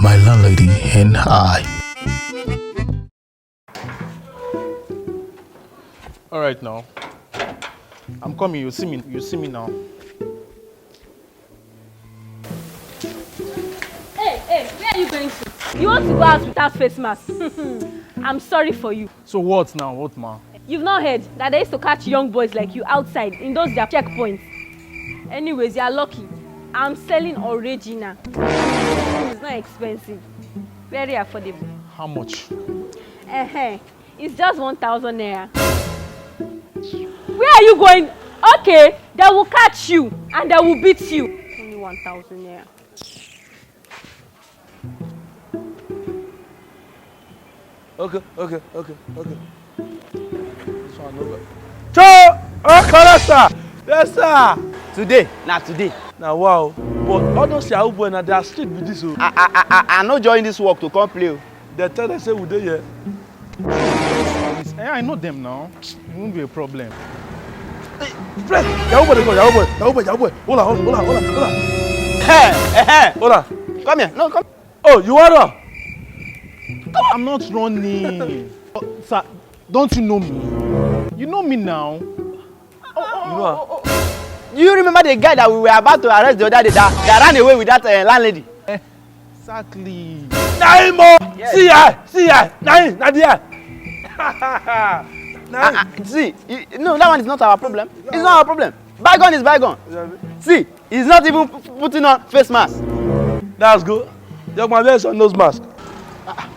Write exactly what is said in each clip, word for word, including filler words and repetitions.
My landlady and I. All right now. I'm coming. You see me. You see me now. Hey, hey, where are you going to? You want to go out without face mask? I'm sorry for you. So what now? What, ma? You've not heard that they used to catch young boys like you outside in those their checkpoints. Anyways, you are lucky. I'm selling original. It's not expensive. Very affordable. How much? Uh-huh. It's just one thousand naira. Where are you going? Okay, they will catch you and they will beat you. Only one thousand naira. Okay, okay, okay, okay. This one over. Cho! Oh, Kalasa! Yes, sir! Today, na today. Na wow. But all those Yahoo boy, na their street be this, oh. I, I, I, I, I no join this work to come play, oh. They tell them say we dey here. Eh, I know them now. It won't be a problem. Friend, Yahoo boy dey go, Yahoo boy, Yahoo boy, Yahoo boy. Hold on, hold on, hold on, hold on. Hey, hey, hey. Hold on. Come here, no, come. Oh, you want to? I'm not running. Oh, sir, don't you know me? You know me now. You know her? Do you remember the guy that we were about to arrest the other day that, that ran away with that uh, landlady? Exactly. Naimo! Yes. See her! See her! Naim! Nadia! Naim! Uh, uh, see, you, no, that one is not our problem. It's not our problem. Bygone is bygone. See, he's not even putting on face mask. That's good. Young man, where's your nose mask?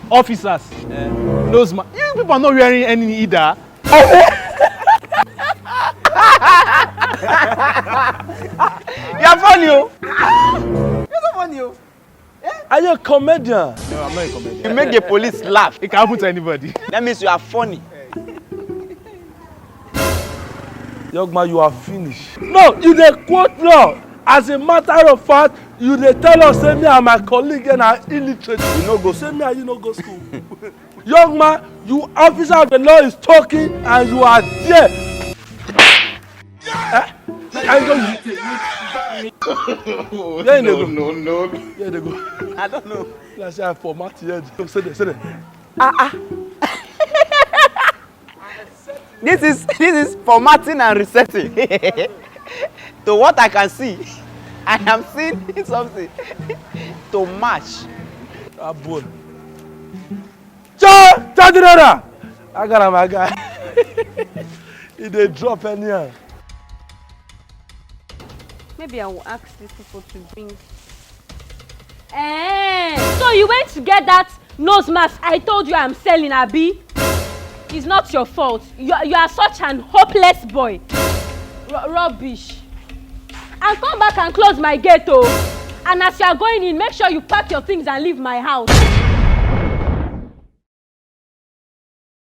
Officers, uh, nose mask. You people are not wearing any either. You're funny, oh. You're so funny, oh. Eh? Are you a comedian? No, I'm not a comedian. You make the police laugh. It can happen to anybody. That means you are funny. Young man, you are finished. No, you dey quote law. As a matter of fact, you dey tell us say me and my colleague and are illiterate. You no go say me and you no go school. Young man, you officer of the law is talking and you are there. Eh? I don't. Where you dey go? No, no, no. Where you dey go? I don't know. Like say I format here. Sit there, sit there. Ah ah. This is this is formatting and resetting. To what I can see, I am seeing something to match. Ah boy. Cho! Cho General! I got my guy. He dey drop anyhow. Maybe I will ask these people to bring. Eh, so you went to get that nose mask I told you I'm selling, abi? It's not your fault. You, you are such an hopeless boy. R- rubbish. And come back and close my gate, oh. And as you are going in, make sure you pack your things and leave my house.